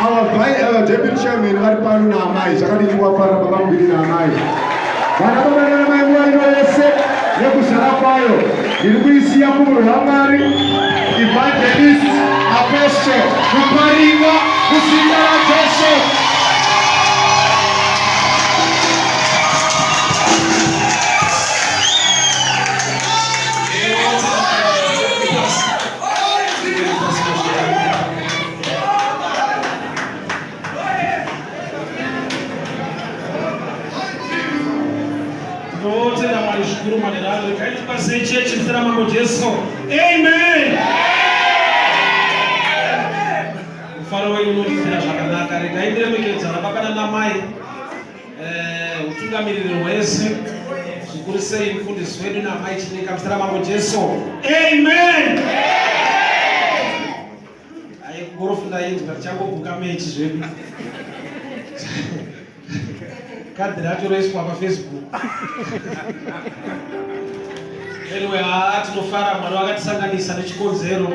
Our deputy chairman vari pano naamai, zvakadini kuvafarira baba Mugwidi naamai. Vana baba nanamai, nguva ino yese nekuzara kwayo ndiri kuisiya kumunhu waMwari, Evangelist Apostle Mupariwa, muzita raJesu. Tinotenda Mwari zvikuru manheru ano. Regai tipasei chechi muzita raMambo Jesu. Amen. Mufaro wenyu unondifira zvakanaka. Regai ndiremekedza baba nanamai, utungamiriri hwese, zvikuru sei mufundisi wedu naamai Chinyika muzita raMambo Jesu. Amen. Ayi, gorofu ndainzwa, tichangobuka mechi zvedu. Kadhi racho roiswa paFacebook. Anyway, haa, tinofara. Mwari vakatisanganisa nechikonzero.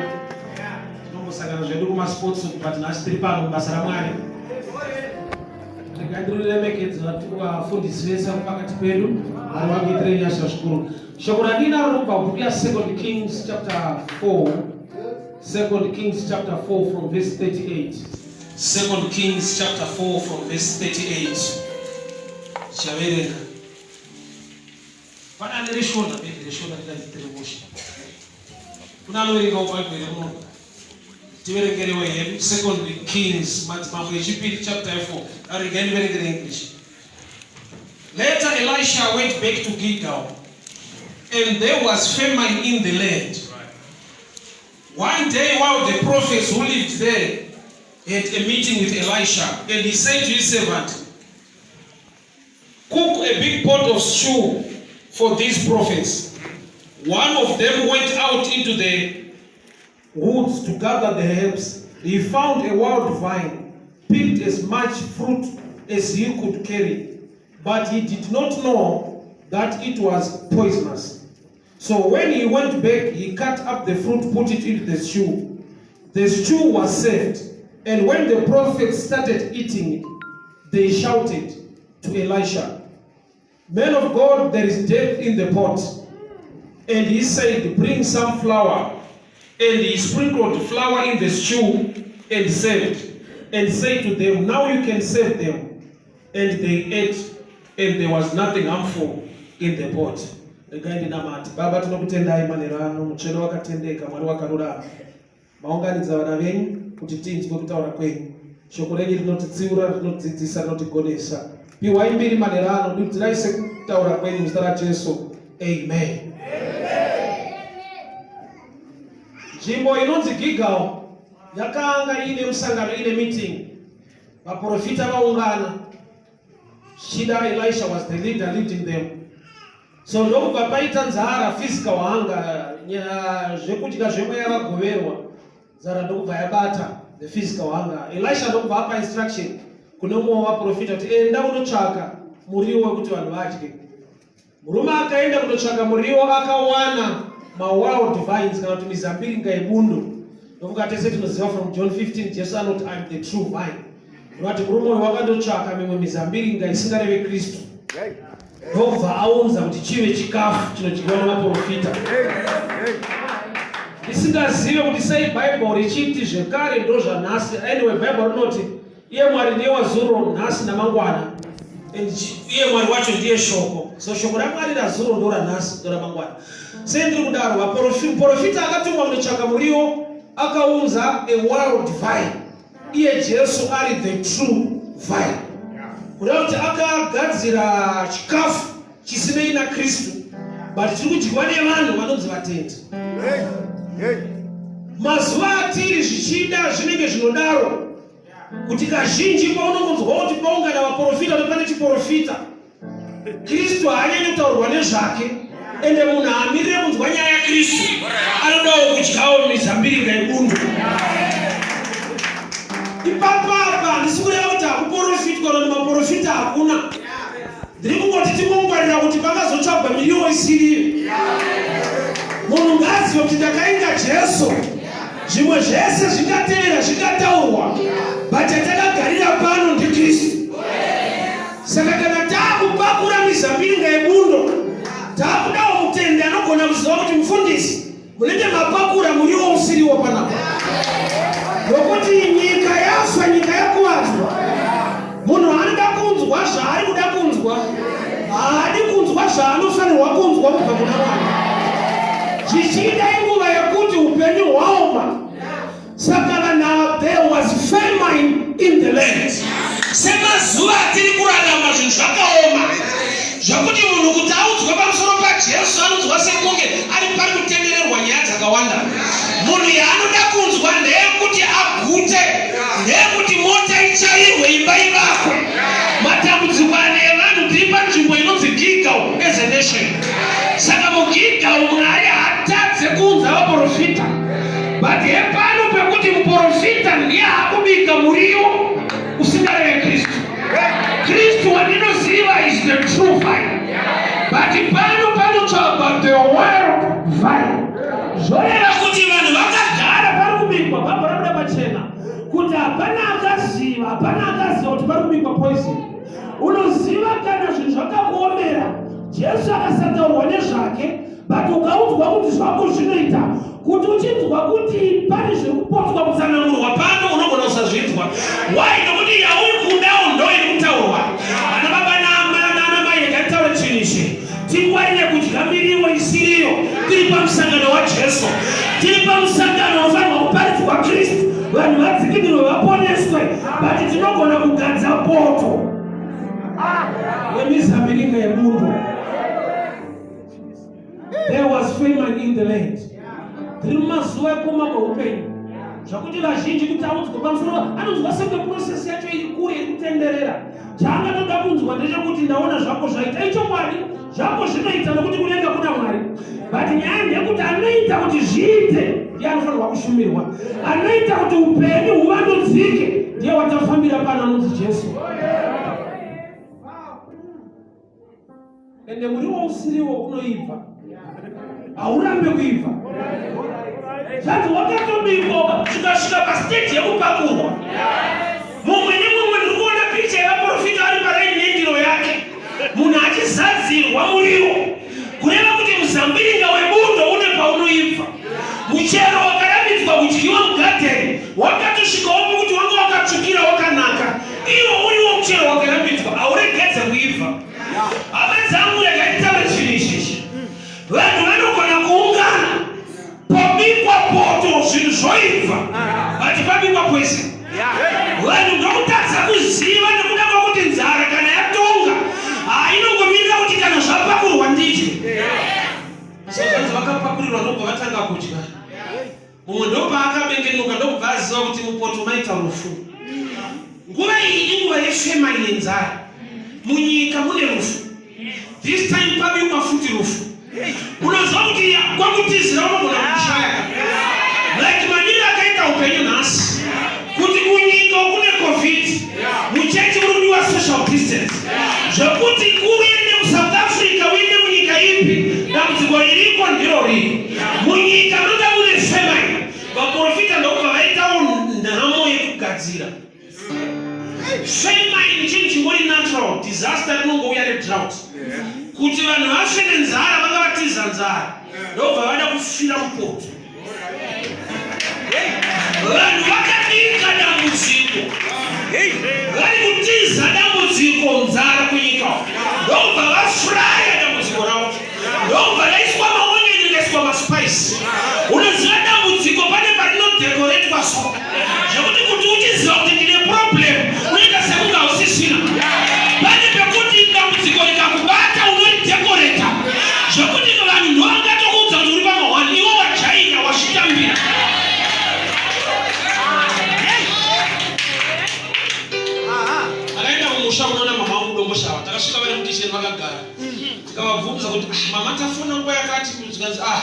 Tinombosangana zvedu kumasports, but nhasi tiri pano mubasa raMwari. Regai ndinoremekedza vafundisi vese vari pakati pedu. Mwari vakuitirei nyasha zvikuru. Shoko randinaro rinobva kubhuku yaSecond Kings chapter 4, Second Kings chapter 4 from verse 38. Second Kings chapter 4 from verse 38. Chaverenga. Pana ane reshona, maybe reshona ndingadzitere mushe. Kuna anoverengawo Bhaibheri muno. Tiverengerewo hedu Second Kings, Madzimambo echipiri, chapter 4. Regai ndiverengere English. Later Elisha went back to Gilgal, and there was famine in the land. One day while the prophets who lived there had a meeting with Elisha, and he said to his servant, "Cook a big pot of stew for these prophets." One of them went out into the woods to gather the herbs. He found a wild vine, picked as much fruit as he could carry, but he did not know that it was poisonous. So when he went back, he cut up the fruit, put it into the stew. The stew was served, and when the prophets started eating it, they shouted to Elisha, "Man of God, there is death in the pot." And he said, "Bring some flour." And he sprinkled flour in the stew and served, and said to them, "Now you can serve them." And they ate, and there was nothing harmful in the pot. Regai ndinamate. Baba, tinokutendai manheru ano. Mutsvene wakatendeka, Mwari wakarurama, maunganidza vana venyu kuti tinzwe kutaura kwenyu. Shoko renyu rinotitsiura, rinotidzidzisa, rinotigonesa. Piwai mbiri manheru ano, dudzirai sekutaura kwenyu, muzita raJesu, amen. Nzvimbo inonzi Gilgal yakanga iine musangano, iine meeting. Vaprofita vaungana. Zvichida Elisha was the leader leading them. So ndokubva paita nzara, physical hunger. Zvekudya zvemweya vagoverwa, nzara ndokubva yabata, the physical hunger. Elisha ndokubva apa instruction kune umwe wavaprofita kuti, "Enda unotsvaka muriwo wekuti vanhu vadye." Murume akaenda kunotsvaka muriwo, akawana mawild vines, kana kuti mizambiringa yebundo. Nokuti tese tinoziva from John 15, Jesu anoti, "I'm the true vine." Unoti murume uyu wakandotsvaka mimwe mizambiringa isingareve Kristu, ndokubva aunza kuti chive chikafu chinodyiwa nemaprofita, isingazive kuti sei Bhaibheri richiti zvekare ndo zvanhasi. Anyway, Bhaibheri rinoti iye Mwari ndiye wazuro, nhasi namangwana, and iye Mwari wacho ndiye shoko. So shoko raMwari razuro ndo ranhasi, ndo ramangwana. Sei ndiri kudaro? Muprofita akatumwa kunotsvaka muriwo akaunza a wild vine, iye Jesu ari the true vine, kureva kuti akagadzira chikafu chisinei naKristu, but chiri kudyiwa nevanhu vanonzi vatendi. Mazuva atiri, zvichida zvinenge zvinodaro kuti kazhinji paunongonzwa kuti paungana vaprofita, kuti pane chiprofita, Kristu haanyanyi kutaurwa nezvake. Ende munhu haamirire kunzwa nyaya yaKristu, anodawo kudyawo mizambiringa yebundo. Ipapapa handisi kureva kuti hakuprofitwa kana kuti maprofita hakuna. Ndiri kungoti tingongwarira kuti pangazotsvagwa miriwo isiriyo. Munhu ngaazive kuti ndakainga Jesu, zvimwe zvese zvingatevera, zvingataurwa, but chatakavinga Munenge mapakura muriwo usiriwo panapa, nokuti nyika yafa, nyika yakuvadzwa. Munhu anoda kunzwa zvaari kuda kunzwa, haadi kunzwa zvaanofanirwa kunzwa kubva kuna Mwari. Zvichida inguva yekuti upenyu hwaoma, saka vanhu ava, there was famine in the land. Semazuva atiri kurarama, zvinhu zvakaoma zvakuti munhu kuti audzwa pamusoro paJesu anonzwa sekunge ari pari kutendererwa nyaya dzakawanda. Munhu yaanoda kunzwa ndeyekuti agute, ndeyekuti mota ichairwe, imba ivakwe. Matambudziko ane evanhu, tiri panzvimbo inonzi Gilgal as a nation. Saka muGilgal Mwari haatadze kuunza vaprofita, but hepano pekuti muprofita ndiye akubika muriwo usingareve Kristu. Kristu wandinoziva is the true vine, but pano panotsvagwa the wild vine. Zvoreva kuti vanhu vakagara pari kubikwa, bhabha rabuda pachena kuti hapana akaziva, hapana akaziva kuti pari kubikwa poison. Unoziva kana zvinhu zvakakuomera, Jesu akasataurwa nezvake, but ukaudzwa kuti zvako zvinoita kuti uchinzwa kuti pane zviri kupotswa kutsanangurwa pano, unogona kusazvinzwa. Why? Nokuti yauri kudawo ndo iri kutaurwa. Ana baba nana mai, regai chinhu ichi. Tingwarire kudya miriwo isiriyo. Tiri pamusangano waJesu, tiri pamusangano unofanirwa kuparidzwa Kristu, vanhu vadzikinurwe, vaponeswe, but tinogona kugadza poto yemizambiringa yebundo. There was famine in the land. Tiri mumazuva ekuoma kweupenyu zvakuti vazhinji kuti audzwe pamusoro anonzwa senge process yacho iri kure, iri kutenderera. Chaangatoda kunzwa ndechekuti ndaona zvako zvaita. Ichokwadi, zvako zvinoita nokuti kudenga kuna Mwari, but nyaya ndeyekuti anoita kuti zviite ndiye anofanirwa kushumirwa. Anoita kuti upenyu huvandudzike ndiye watafambira pano, anonzi Jesu. Ende muriwo usiriwo unoibva, haurambe kuibva. Zvanzi wakatobikwa zvikasvika pastage yekupakurwa. Mumwe nemumwe, ndiri kuona picha yevaprofita vari paraini nendiro yake, munhu achizadzirwa muriwo, kureva kuti muzambiringa webundo une paunoibva. Muchero wakarambidzwa kudyiwa mugadheni wakatosvikawo pokuti wanga wakatsvukira, wakanaka. Iwo uriwo muchero wakarambidzwa hauregedze kuibva. Hama dzangu, regai nditaure chinhu ichichi. Vanhu vanogona kuungana pobikwa poto, zvinhu zvoibva, but pabikwa poison. Vanhu ndokutadza kuziva nekuda kwekuti nzara kana yatonga hainongomirira kuti kana zvapakurwa ndidye. Sezvanzi vakapakurirwa, ndobva vatanga kudya. Mumwe ndopaakabengenuka, ndokubva aziva kuti mupoto maita rufu. Nguva iyi inguva yefamine nenzara munyika, mune rufu. This time pabikwa futi rufu. Unoziva kuti kwakutizira unogona kushaya, like maniro akaita upenyu nhasi, kuti kunyika kune COVID, muchechi muri kudiwa social distance, zvekuti uende muSouth Africa, uende munyika ipi, dambudziko ririko ndiro riri munyika munoda mune famine. Vaprofita ndokubva vaitawo nhamo yekugadzira famine, chinhu chingori natural disaster rinongouya redrought, kuti vanhu vafe nenzara. Vanga vatiza nzara, ndobva vada kufira mupoto. Vanhu vakabika dambudziko vari kutiza dambudziko, nzara kunyika, ndobva vafraya dambudziko ravo, ndobva raiswa maonion, rikaiswa maspice. Unoziva dambudziko pane parinodekoretwa so zvekuti kuti uchiziva kuti ndine problem, unoita sekunge hausisina. Pane pekuti dambudziko rikakubata unoridekoreta zvekuti vanhu ndovangatokuudza kuti uri pamahwani, iwo wajaira, wazvitambira. Akaenda kumusha kunoona mama vangu Domboshava. Takasvika vari mukitchen vakagara. Tikavabvunza kuti, "Ah, mama, tafona nguva yakati." Zvikanzi, "Ah,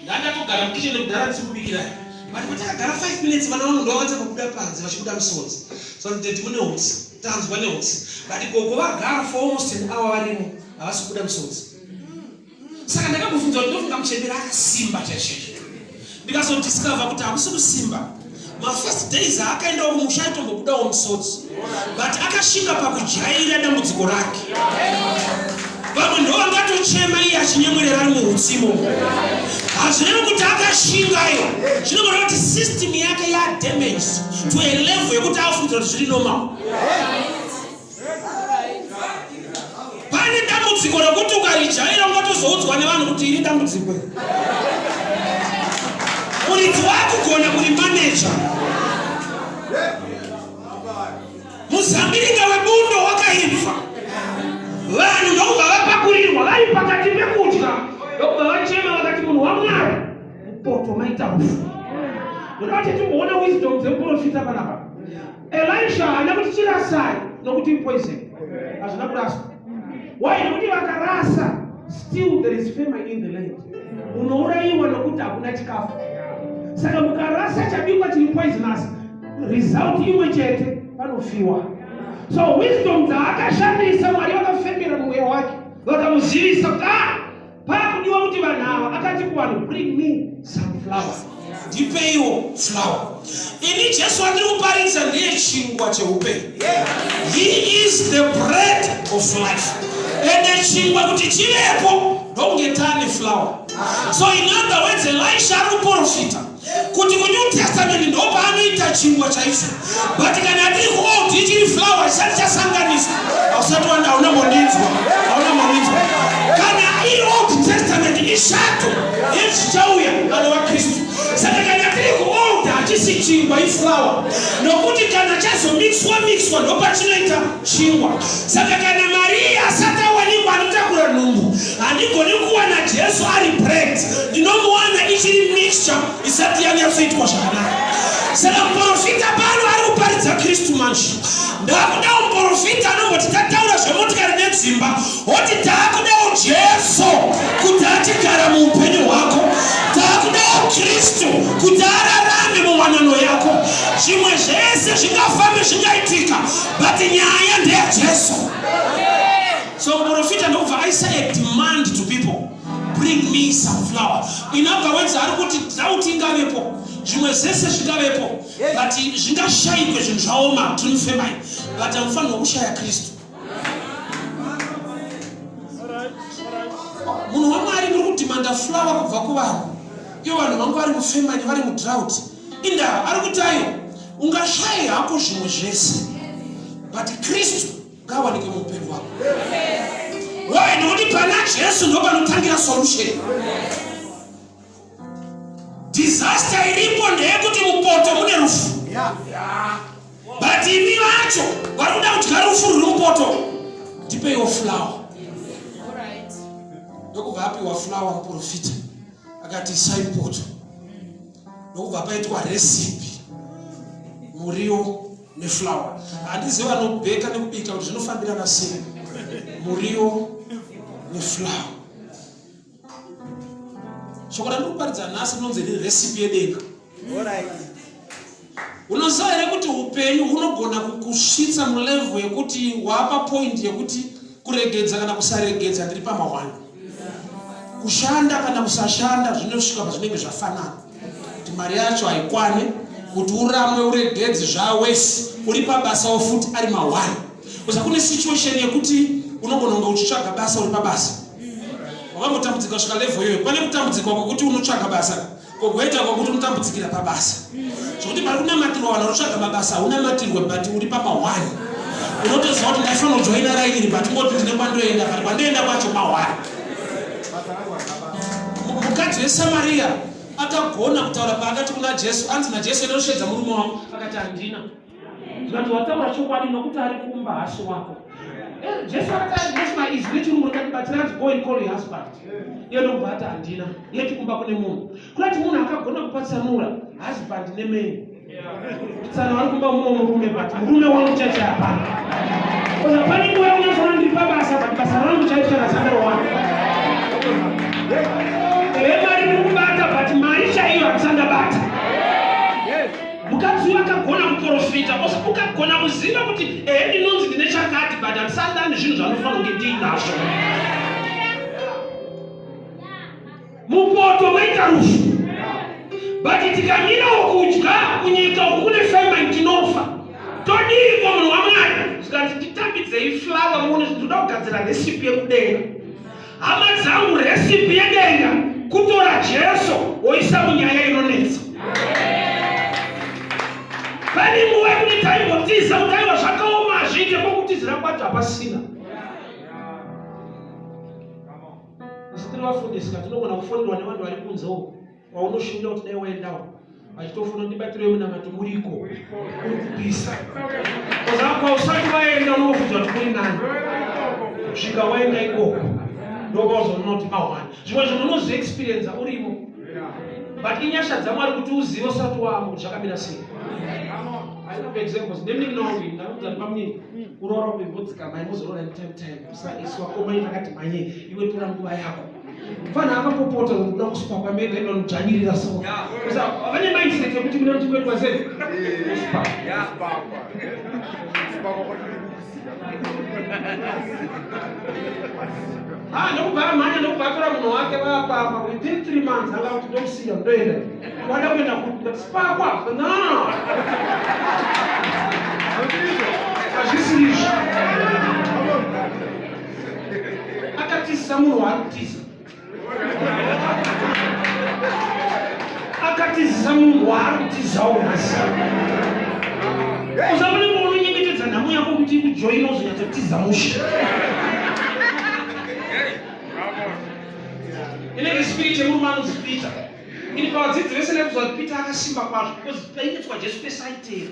ndandatogara mukitchen kudhara ndichikubikirai." But patakagara 5 minutes, vana vangu ndovakatanga kubuda panze vachibuda misodzi. So daddy, mune hutsi, tanzwa nehutsi. But gogo vagara for almost an hour varimo, havasi kubuda misodzi. Saka ndakambobvunza kuti ndofunga muchembera akasimba chaizvo. Ndikazodiscover kuti hakusi kusimba. Mafirst days aakaendawo kumusha aitombobudawo musodzi, but akasvika pakujaira dambudziko rake. Vamwe ndo vangatochema iye achinyemwerera ari muhutsimo. Hazvirevi kuti akashingayo, zvinongoreva kuti system yake yadamaged to a level yekuti afungidzira kuti zviri normal. Pane dambudziko rekuti ukarijaira ungatozoudzwa nevanhu kuti iri dambudziko iri. Muridzi wakugona kurimaneja. Muzambiringa webundo wakaibva, vanhu ndokubva vapakurirwa vari pakati pekudya, ndokubva vachema vakati, munhu waMwari, mupoto maita rufu. Ndoda kuti timboona wisdom dzemuprofita panapa. Elisha haana kuti chirasai nokuti poison, hazvina kuraswa. Why? Nokuti vakarasa, still there is famine in the land. Unourayiwa nokuti hakuna chikafu. Saka mukarasa chabikwa chiri poisonous, result imwe chete, panofiwa. So wisdom dzaakashandisa, Mwari vakafembera mumweya wake, vakamuzivisa kuti ah, pakudiwa kuti vanhu ava, akati kuvanhu, "Bring me some flour, ndipeiwo flour." Ini Jesu wandiri kuparidza ndiye chingwa cheupenyu. He is the bread of life. Ende chingwa kuti chivepo, ndokunge taane flour. So in other words, Elisha ari kuprofita kuti kuNew Testament ndo paanoita chingwa chaicho, but kana tiri kuOld ichiri flour chisati chasanganiswa. Hausati wanda, hauna mbondinzwa, hauna mbondinzwa. Kana iri Old Testament, ishato yezvichauya kana waKristu. Saka kana tiri kuOld, hachisi chingwa, iflour, nokuti kana chazomixwa mixwa ndopachinoita chingwa. Saka kana Mariya asati awanikwa anotakura nhumbu, handigoni kuwana Jesu ari bread, ndinomuwana ichiri mixture isati yanyatsoitwa zvakanaka. Saka muprofita pano ari kuparidza Kristu. Manje ndakudawo muprofita anomboti tataura zvemotikari nedzimba, oti taakudawo Jesu kuti achigara muupenyu hwako, taakudawo Kristu kuti ararame muwanano yako. Zvimwe zvese zvingafambe, zvingaitika, but nyaya ndeyaJesu. So muprofita ndokubva aisa a demand to people, "Bring me some flour." In other words, ari kuti drought ingavepo, zvimwe zvese zvingavepo, but zvingashayikwe, zvinhu zvaoma, tiri mufamine, but hamufanirwa kushaya Kristu. Munhu waMwari, muri kudhimanda flour kubva kuvanhu, ivo vanhu vangu vari mufamine, vari mudrought. Indava ari kuti ayo ungashaye hako zvimwe zvese, but Kristu ngaawanike muupenyu hwako. Why? Nokuti pana Jesu ndo panotangira solution. Disaster iripo ndeyekuti mupoto mune rufu, but imi vacho vari kuda kudya rufu ruri mupoto. Ndipeiwo flour. Ndokubva apiwa flour muprofita, akati isai mupoto, ndokubva paitwa recipe, muriwo neflour. Handizivi vanobheka nekubika kuti zvinofambirana sei, muriwo neflour. Shoko randiri kuparidza nhasi rinonzi riri recipe yedenga. Unoziva here kuti upenyu hunogona kukusvitsa mulevel yekuti wapa point yekuti kuregedza kana kusaregedza ndiri pamahwani, kushanda kana kusashanda zvinosvika pazvinenge zvafanana, kuti mari yacho haikwani kuti uramwe uregedze, zvawesi uri pabasawo futi ari mahwani. Uza kune situation yekuti unogona kunge uchitsvaga basa uri pabasa, wakambotambudzika kusvika level iyoyo. Pane kutambudzika kwekuti unotsvaga basa, kogoita kwekuti unotambudzikira pabasa, zvokuti pari kunamatirwa vanhu vanotsvaga mabasa haunamatirwe, but uri pamahwani. Unotoziva kuti ndaifanira kujoina line iri, but ngoti ndine kwandoenda, but kwandoenda kwacho mahwani. Mukadzi weSamariya akagona kutaura paakati kuna Jesu, anzi naJesu, "Enda murume wako." Akati, "Handina." Zvikati, "Wataura chokwadi, nokuti ari kumba hasi wako." Jesu akati izwi rechirungu rikati batsiranzi, "Go and call your husband." Iye ndokubva ati, "Handina," yeti kumba kune munhu. Kurati munhu akagona kupatsanura husband nemeni, tsana vari kumba mumwe murume, but murume wangu chaicho hapana. Oza pane nguva yaunyatsona ndiri pabasa, but basa rangu chaicho chakazandarowana ehe, mari ndiri kubata, but mari chaiyo handisandabata. Mukadzi uyu akagona kuprofita. Ukagona kuziva kuti ehe, ndinonzi ndine chakati, but handisandani zvinhu zvanofanira kunge ndiinazvo. Mupoto maita rufu, but tikamirawo kudya, kunyika uku kune famine, tinofa. Todiiko, munhu waMwari? Zvikanzi, "Nditambidzei flour muone, ndinoda kugadzira recipe yekudenga." Hama dzangu, recipe yedenga kutora Jesu woisa munyaya inonetsa. Pane nguva yekuti taimbotiza kuti aiwa zvakaoma hazviite kwokutizira kwacho hapasina. Isu tiri vafundisi ka tinogona kufonderwa nevanhu vari kunze uko kwaunoshumira kuti dai waendawo vachitofona ndibatirei munamato muriko uri kupisa kwa usati waenda unofudzwa kuti kuri nani kusvika waenda ikoko ndokwauzonona kuti mahwani zvimwe zvinhu unozviexperienza urimo but inyasha dzamwari kuti uzive usati waamo kuti zvakamira sei I love examples. Ndemini wangu ndaudza ndibamnini kuroora kumbodzikama mozoroora time time usaiswa komai takati manye iwe tora nguva yako. Mfana akapopota kuda kuspa pamene ndo nodzvanyirira so. Saka vane mindset yekuti mune kuti kuendwa sei? Kuspa. Ah, ndokubva amhanya ndokubva atora munhu wake vapapa within three months anga kuti ndokusiya ndoenda wada kuenda kuti spakwa no hazvisiri izvo akatizisa munhu waari kutiza akatizisa munhu waari kutizawo nhasi usamunenge unonyengetedza nhamo yako kuti ikujoina uzonyatsotiza mushe inenge spirit yemurume anonzi peter ini pavadzidzi vese ndakuziva kuti peter akasimba kwazvo because painetswa jesu pese aiteera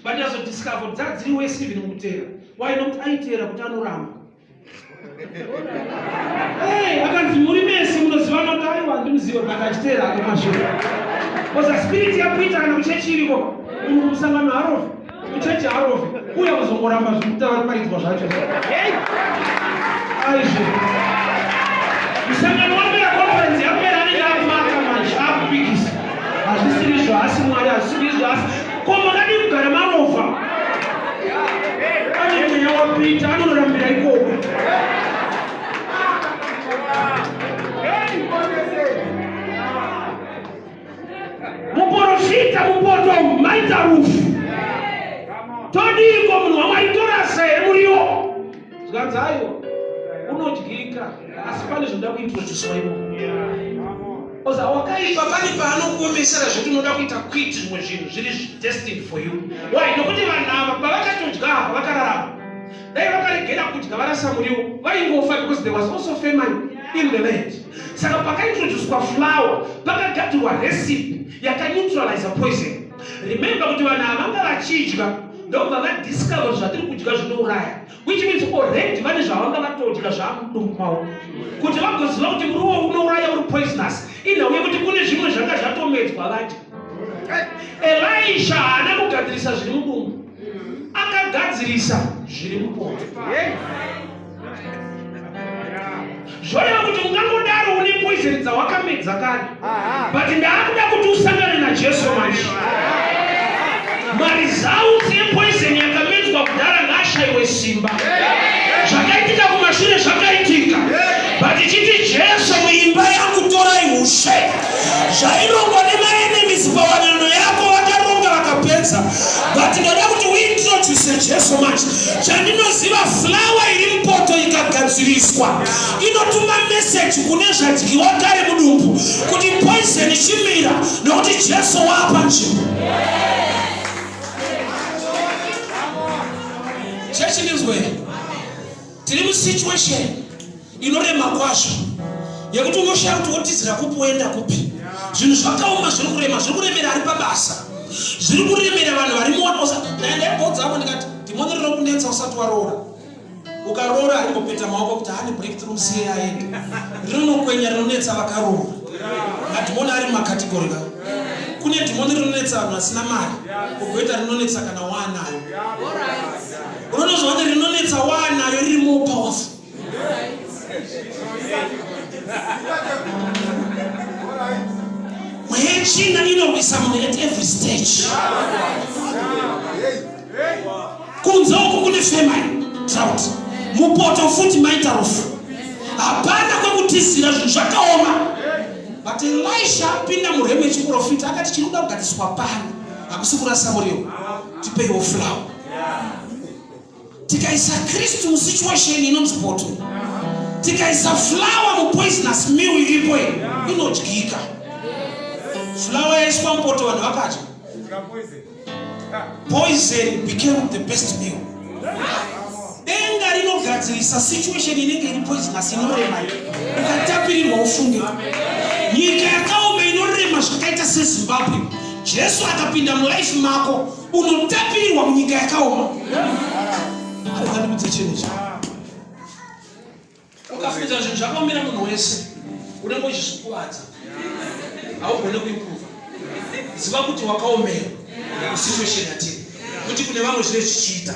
but ndazodiscover kuti dzadziri wese even mukuteera why nokuti aiteera kuti anoramba Hey, akanzi muri mese munozivana kuti aiwa handimuzive but achiteera hake mashure koza spirit yakuita kana kuchechi iriko munhu kumusangano harovi kuchechi harovi uya kuzongoramba zvekutavaparidzwa zvacho aizve musangano wapera conference yapera anenge akumaka manje akupikisa hazvisiri izvo asi mwari hazvisiri izvo asi ko makadii kugara marovha ane mweya wapita anonorambira ikoko muporofita mupoto maita rufu todiiko munhu wamwari torasa here muriwo zvikanzi aiwa unodyika asi pane zvinoda kuintroducwa imomo oza wakaipa pane paanokuomesera zvekuti unoda kuita quit zvimwe zvinhu zviri destined for you why nokuti vanhu ava pavakatodya apa vakararama dai vakaregera kudya varasa muriwo vaingofa because there was also famine in the land saka pakaintroducwa flower pakagadzirwa recipe yakaneutralize poison remember kuti vanhu ava vanga vachidya ndokubva vadiscover zvatiri kudya zvinouraya which means already vane zvavanga vatodya zvamudumbu mavo kuti vagoziva kuti muriwo unouraya uri poisonous inhau yekuti kune zvimwe zvanga zvatomedzwa vadya elisha haana kugadzirisa zviri mudumbu akagadzirisa zviri mupoto zvoreva kuti ungangodaro une poison dzawakamedza kare but ndaakuda kuti usangane najesu manje maresults epoison yakamedzwa kudhara ngaashaiwe simba zvakaitika kumashure zvakaitika but ichiti jesu muimba yangu torai ushe zvairongwa nemaenemies pawanano yako vakaronga vakapedza but ndoda kuti uintroduce jesu manje chandinoziva flawa iri mupoto ikagadziriswa inotuma meseji kune zvadyiwa kare mudumbu kuti poison chimira nokuti jesu waapa nzvimbo chechi ndinzwe tiri musituation inorema kwazvo yekuti unoshaya kuti wotizira kupi woenda kupi zvinhu zvakaoma zviri kurema zviri kuremera ari pabasa zviri kuremera vanhu vari muwanosa ndaimboudza avo ndikati dhimoni rinokunetsa usati waroora ukaroora arimbopeta maoko kuti haane breakthrough musiye aende rinonokwenya rinonetsa vakaroora madhimoni ari mumakategori ka kune dhimoni rinonetsa vanhu vasina mari ugoita rinonetsa kana waanayo unonozwa kuti rinonetsa waanayo riri more powerful mweya yetsvina inorwisa munhu at every stage kunze uku kune famine drought mupoto futi maita rufu hapana kwekutizira zvinhu zvakaoma but elisha apinda muremu yechiprofita akati chiri kuda kugadziriswa pano hakusi kurasa muriwo tipeiwo flower tikaisa kristu musituation inonzi poto Tikaisa flour mupoisonous meal iripo iyi, inodyika. Flour yaiswa mupoto, vanhu vakadya. Poison became the best meal. Denga rinogadzirisa situation inenge iri poisonous, inorema, ukatapirirwa ufunge. Nyika yakaoma inorema zvakaita seZimbabwe, Jesu akapinda mulife mako, unotapirirwa munyika yakaoma. Arikandikudze chinhu ichi, ukafunza zvinhu zvakaomera munhu wese, unenge uchizvikuvadza, haugone kuimprova. Ziva kuti wakaomera musituation yatiri, kuti kune vamwe zvine zvichiita.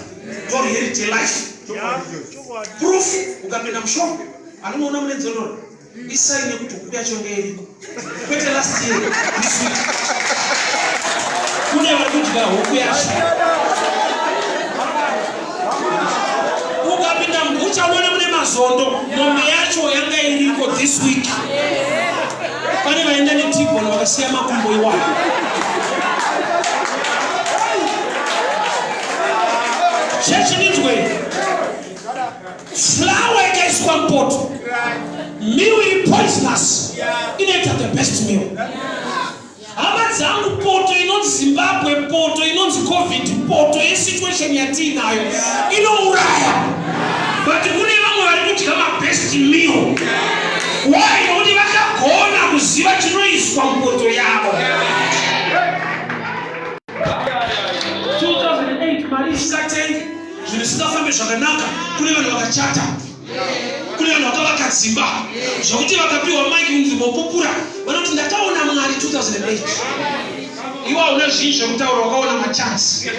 Ndo reality life proof. Ukapinda mushop, anonoona mune nzondora, isai nekuti huku yacho ngeiriko, kwete last year, this week. Kune vari kudya huku yacho. Ukapinda mubucha, unoona mune mazondo, mombe yacho yanga iriko this week. Pane vaenda netibon vakasiya makumbo iwayo. Chechi, ninzwe. Flour ikaiswa mupoto, meal iri poisonous inoita the best meal. Hama dzangu, poto inonzi Zimbabwe, poto inonzi COVID, poto yesituation yatiinayo inouraya, but kune vamwe vari kudya mabest meal. Why? Nokuti vakagona kuziva chinoiswa mupoto yavo. 2008 mari isingatengi, zvinhu zvisingafambi zvakanaka, kune vanhu vakachata, kune vanhu vakavaka dzimba, zvokuti vakapiwa maiki kunzi vopupura, vanoti, "Ndakaona Mwari 2008." Iwe hauna zvinhu zvekutaura. Wakaona machansi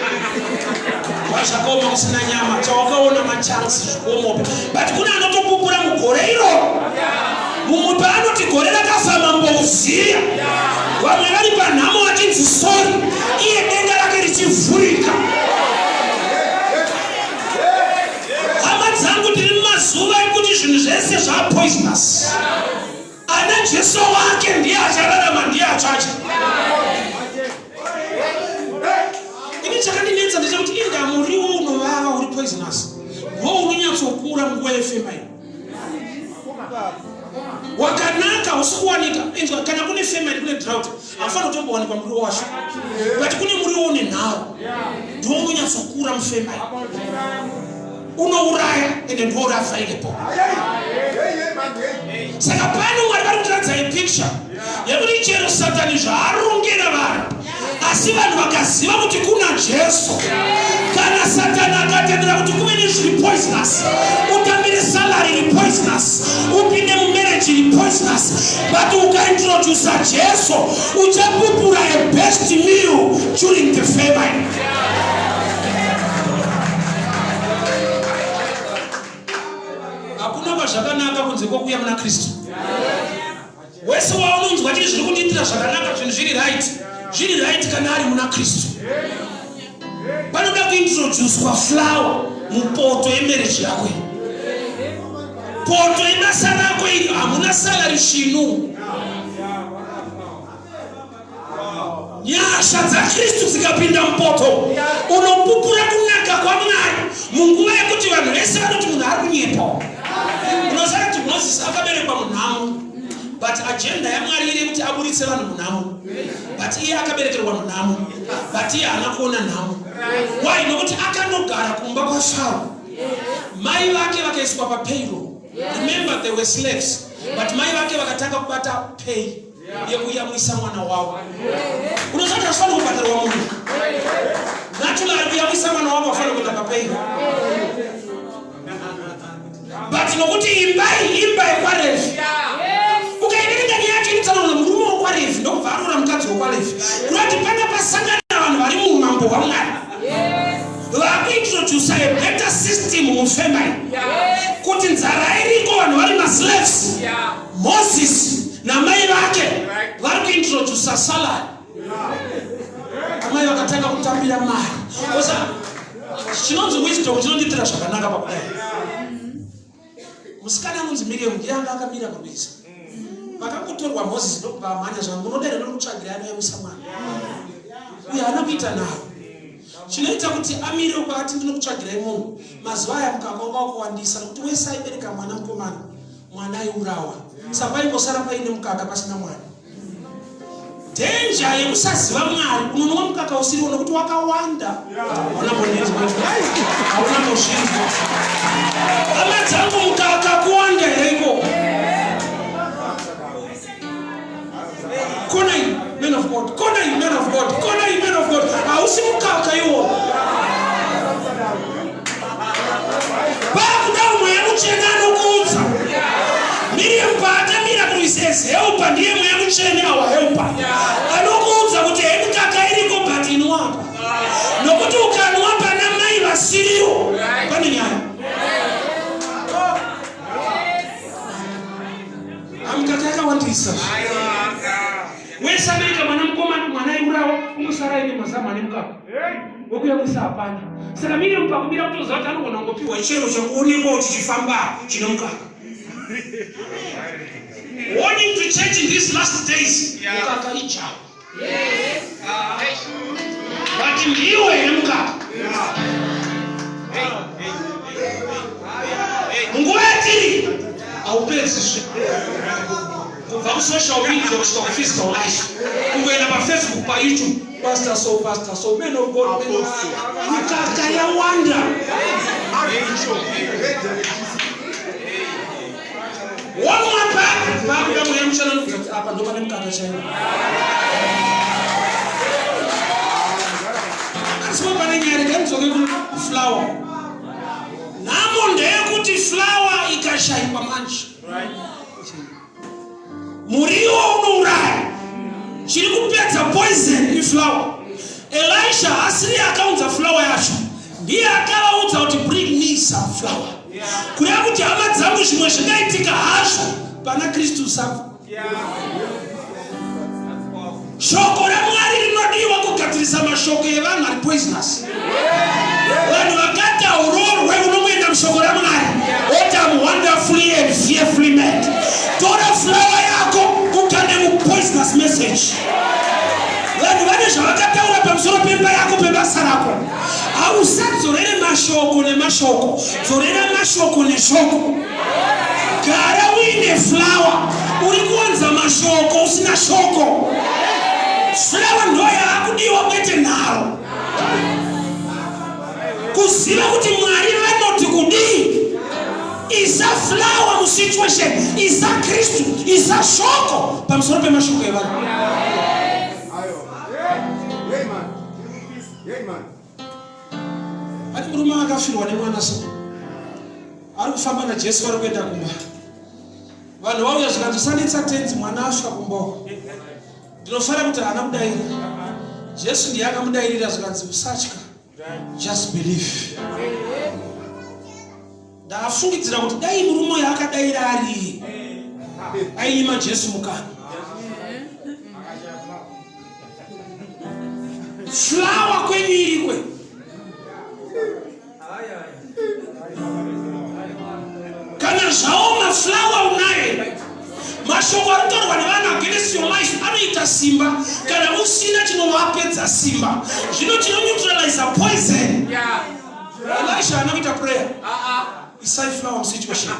zvakaoma, kusina nyama, chawakaona machansi zvikuomope, but kune anotopupura mugore iroro. Mumwe paanoti gore rakafa Mambo Uziya, vamwe vari panhamo vachinzi sorry, iye denga rake richivhurika. Hama dzangu, tiri mumazuva ekuti zvinhu zvese zvapoisonous. Ana Jesu wake ndiye achararama, ndiye achacha. Ini chakandinetsa ndechekuti inda muriwo unovava uri poisonous ndo unonyatsokura munguva yefamine. Wakanaka usi kuwanika. Inzwa, kana kune famine, kune drought, haufanira kutombowanikwa muriwo wacho, but kune muriwo une nharo, ndo unonyatsokura mufamine, unouraya, ende ndo uri available. Saka pano Mwari vari kutiratidza ipicture yekuti chero Satani zvaarongera vanhu, asi vanhu vakaziva kuti kuna Jesu, kana Satani akatendera kuti kuve nezviri poisonous, utambire salary iri poisonous, upinde mumarriage iri poisonous, but ukaintrodusa Jesu, uchapupura a best meal during the famine. Hakuna kwazvakanaka kunze kwokuya muna Kristu. Wese waunonzwa chiri zviri kundiitira zvakanaka, zvinhu zviri right, zviri right kana ari muna Kristu. Panoda kuintroducwa flour mupoto yemarriage yako iyi, poto yebasa rako iri. Hamuna salary svinu. Nyasha dzaKristu dzikapinda mupoto, unopupura kunaka kwaMwari munguva yekuti vanhu vese vanoti munhu ari kunyepa. Unoziva kuti Mozisi akaberekwa munhamo, but agenda yaMwari iri yekuti aburitse vanhu munhamo, but iye akaberekerwa munhamo, but iye haana kuona nhamo. Why? Nokuti akanogara kumba kwaFaro, mai vake vakaiswa papayroll. Remember, they were slaves, but mai vake vakatanga kubata pay yekuyamwisa mwana wavo. Unoziva kuti hazvifaniri kubhadharwa munhu naturally ari kuyamwisa mwana wavo, afanira kuenda papayroll, but nokuti imba iyi imba yekwaRevhi. Ukaiverenga nyaya yacho, inotsanangura murume wokwaRevhi ndokubva aroora mukadzi wokwaRevhi, kurati panga pasangana vanhu vari muumambo hwaMwari, vakuintrodusa a better system mufamily, kuti nzara iriko, vanhu vari maslaves, Moses namai vake vari kuintrodusa salary. Amai vakatanga kutambira mari. Osa chinonzi wisdom chinondiitira zvakanaka pakudai. Musikana anonzi Miriam ndiye anga akamira kurwiza. Pakangotorwa Moses ndokubva amhanya zvangu, "Unodere nokutsvagira anoyamwisa mwana uyo." Haana kuita nharo. Chinoita kuti amire kwaati, "Ndinokutsvagirai munhu," mazuva aya mukaka wanga wakawandisa, nokuti wese aibereka mwana mukomana. Mwana aiurawa. Saka paingosara paine mukaka pasina mwana. Danger yekusaziva Mwari, unonwa mukaka usiriwo nokuti wakawanda. Hauna mbonzwa. Hauna mbozvinzwa. Hama dzangu mukaka kuwanda here ikoko? Kona iyi, man of God. Kona iyi, man of God. Kona iyi, man of God. Hausi mukaka iwo. Pakuda mweya mutsvene anokuudza. Miriam paakamira kurwisa as helper ndiye mweya mutsvene our helper. Anokuudza kuti he mukaka iriko but inwapa. Nokuti ukanwa pana mai vasiriwo pane nyaya. Amukaka yakawandisa. Wese America mwana mukomana mwana aiurawa unosara aine mazamu ane mukaka. Wekuyamwisa hapana. Saka Miriam pakumira kutoziva kuti anogona kungopiwa chero chekuonekwa kuti chifamba chine mukaka. Warning to church in these last days. Mukaka ijawa. But ndiwe here mukaka. Munguva yatiri haupedziswi kubva kusocial media kusvika kuphysical life kungoenda pafacebook payoutube pastor so pastor so man of god man of mikaka yawanda Wamwa papi pakuda mweya muchana kuti apa ndo pane mukaka chaiwo. Asi pane nyaya regai mudzoke kuflower. Nhamo ndeyekuti flower ikashaikwa manje. Muriwo unouraya. Chiri kupedza poison iflower. Elisha asiri akaunza flower yacho. Ndiye akavaudza kuti bring me some flour. Kureva kuti hama dzangu zvimwe zvingaitika hazvo pana Kristu usabva. Shoko raMwari rinodiwa kugadzirisa mashoko evanhu ari poisonous. Vanhu vakati haurorwe unomuenda mushoko raMwari oti am wonderfully and fearfully made. Tora flower yako ukande mupoisonous message. Vanhu vane zvavakataura pamusoro pemba yako pebasa rako. Hausadzorere mashoko nemashoko, dzorera mashoko neshoko. Gara uine flower, uri kuwanza mashoko usina shoko. Flower ndo yaakudiwa kwete nharo. Kuziva kuti Mwari vanoti kudii. Isa flower musituation, isa Kristu, isa shoko pamusoro pemashoko evanhu. Pane murume akafirwa nemwana so ari kufamba naJesu vari kuenda kumba. Vanhu vauya zvikanzi usanetsa tenzi mwana asvika kumba uko. Ndinofara kuti haana kudaira. Jesu ndiye akamudairira zvikanzi usatya. Just believe. Ndafungidzira kuti dai murume uyu akadaira ari ainyima Jesu mukana. Flower kwenyu irikwe. Kana zvaoma flower unaye. Mashoko anotaurwa nevanhu against your life anoita simba kana usina chinovapedza simba. Zvino chinoneutralize poison. Yeah. Elisha haana kuita prayer. Isai flower musituation.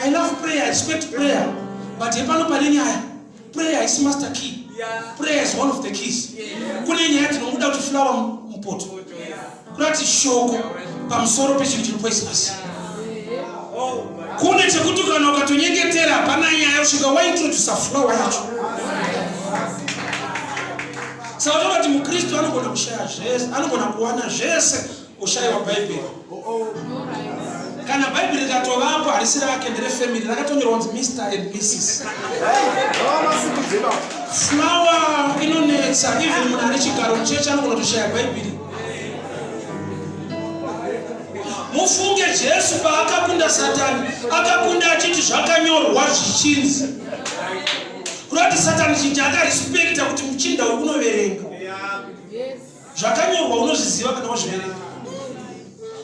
I love prayer, I respect prayer. But hepano pane nyaya. Prayer is master key. Prayer is one of the keys. Kune nyaya dzinomuda kuti flower mupoto. Kurati shoko pamusoro pechinhu chiri poisonous. Kune chekuti kana ukatonyengetera hapana nyaya kusvika waintrodusa flower yacho. Saka toda kuti muKristu anogona kushaya zvese, anogona kuwana zvese oshayiwa Bhaibheri. Kana Bhaibheri rikatovapo harisi rake nderefamily rakatonyorwa kunzi Mr and Mrs. Flower inonetsa even munhu ane chigaro muchechi anogona kutoshaya Bhaibheri. Mufunge Jesu paakakunda Satani, akakunda achiti zvakanyorwa zvichinzi. Kureva kuti Satani chinja akarespecta kuti muchinda uyu unoverenga. Zvakanyorwa unozviziva kana wazviverenga.